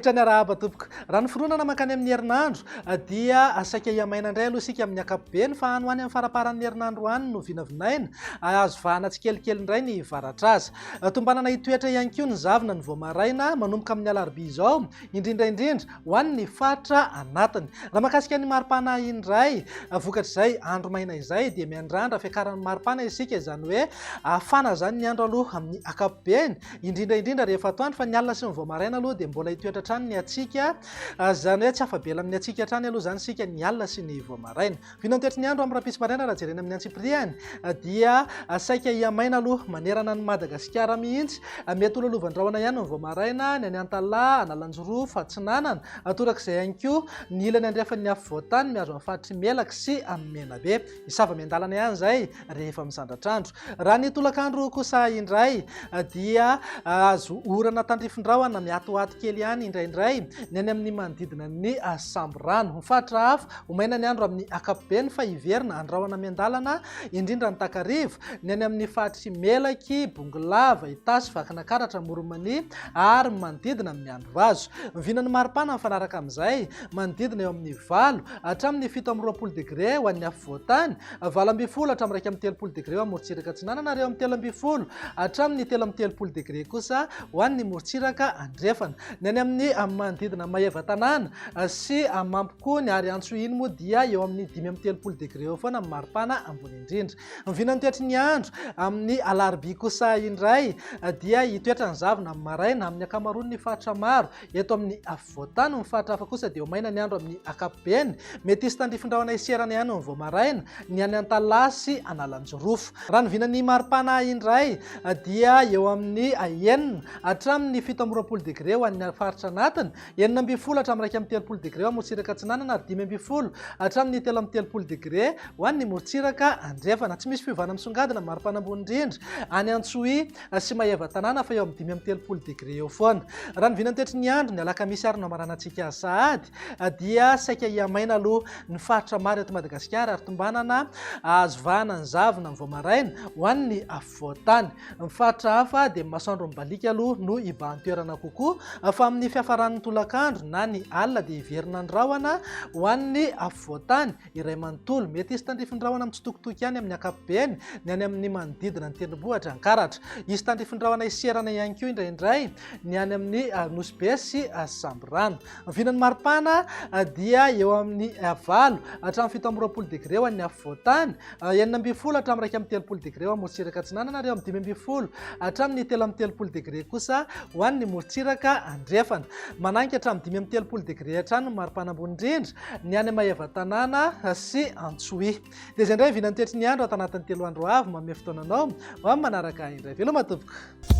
Manolotra ny arahaba tompoko. Raha ny fironana mankany amin'ny herinandro dia saika hihamaina indray aloha isika amin'ny ankapobeny fa any ho any amin'ny faramparan'ny herinandro any no vinavinaina azo vahana tsikelikely indray ny varatraza. Tombanana hitoetra ihany koa ny zavona ny vao maraina manomboka amin'ny alarobia izao, indrindra indrindra ho an'ny faritra anatiny. Raha mahakasika ny maripana indray, vokatr'izay andro maina izay dia miandrandra fiakaran'ny maripana isika, izany hoe hafana izany ny andro aloha amin'ny ankapobeny, indrindra indrindra rehefa atoandro fa ny alina sy ny vao maraina aloha dia mbola hitoetra hatrany ny hatsiaka, izany hoe tsy afa-bela amin'ny hatsiaka hatrany aloha izany isika ny alina sy ny vao maraina. Vina ny toetry ny andro amin'ny rahampitso maraina raha jerena amin'ny antsipiriany dia saika hihamaina aloha manerana an'i Madagasikara mihitsy. Mety ho lalovan-drahona ihany ny vao maraina, ny any Antalaha, Analanjirofo, Atsinanana. Torak'izay ihany koa ny ilany andrefan'ny afovoan-tany mihazo amin'ny faritr'i Melaky sy Menabe. Hisava miandalana ihany izay rehefa misandratr'andro. Raha ny tolakandro kosa indray dia azo orana tandrifin-drahona miatoato kely ihany indraindray ny any amin'ny manodidina ny Sambirano. Ny faritra hafa, ho maina ny andro amin'ny ankapobeny fa hiverina andrahona miandalana indrindra ny takariva, ny any amin'ny faritr'i Melaky, Bongolava, Itasy, Vakinakaratra, Amoron'i ary ny manodidina amin'ny Miandrivazo. Ny vinan'ny maripana mifanaraka amin'izay, manodidina eo amin'ny 8 hatramin'ny 27 degre ho an'ny afovoan-tany, 18 hatramin'ny 31 degre ho an'ny morontsiraka atsinanana ary eo amin'ny 13 hatramin'ny 33 degre kosa ho an'ny morontsiraka andrefana. Ny any amin'ny manodidina Maevatanàna sy Mampikony ary Antsohihy moa dia eo amin'ny 35 degre eo foana ny maripana ambony indrindra. Ny vinan'ny toetry ny andro amin'ny alarobia kosa indray dia hitoetra ny zavona amin'ny maraina amin'ny ankamaroan'ny faritra maro eto amin'ny afovoan-tany. Ny faritra hafa kosa dia ho maina ny andro amin'ny ankapobeny. Mety hisy tandrifin-drahona hiserana ihany ny vao maraina, ny any Antalaha sy Analanjirofo. Raha ny vinan'ny maripana indray dia eo amin'ny 6 hatramin'ny 27 degre ho an'ny faritra anatiny, 16 hatramin'ny 31 degre ho an'ny morontsiraka atsinanana ary 15 hatramin'ny 33 degre ho an'ny morontsiraka andrefana. Tsy misy fiovana misongadina ny maripana ambony indrindra any Antsohihy sy Maevatanàna fa eo amin'ny 35 degre eo foana. Raha ny vinantoetry ny andro, ny alakamisy ary no hamaranantsika azy sahady dia saika hihamaina aloha ny faritra maro eto Madagasikara ary tombanana azo vahana ny zavona ny vao maraina ho an'ny afovoan-tany. Ny faritra hafa dia ny masoandro mibaliaka aloha no hibahan-toerana kokoa fa amin'ny fiafaran'ny tolakandro na ny alina dia hiverina ny rahona ho an'ny afovoan-tany iray manontolo. Mety hisy tandrifin-drahona mitsitokotoko ihany amin'ny ankapobeny ny any amin'ny manodidina ny tendrombohitra Ankaratra. Hisy tandrifin-drahona hiserana ihany koa indraindray ny any amin'ny Nosy Be sy Sambirano. Ny vinan'ny maripana dia eo amin'ny 8 hatramin'ny 27 degre ho an'ny afovoan-tany, 16 hatramin'ny 31 degre ho an'ny morontsiraka atsinanana ary eo amin'ny 15 hatramin'ny 33 degre kosa ho an'ny morontsiraka andrefana. Manainga hatramin'ny 35 degre hatrany ny maripana ambony indrindra ny any Maevatanàna sy Antsohihy. Dia izay indray vinan'ny toetry ny andro ato anatin'ny 3 andro avy manome fotoana anao ho amin'ny manaraka indray. Veloma tompoko.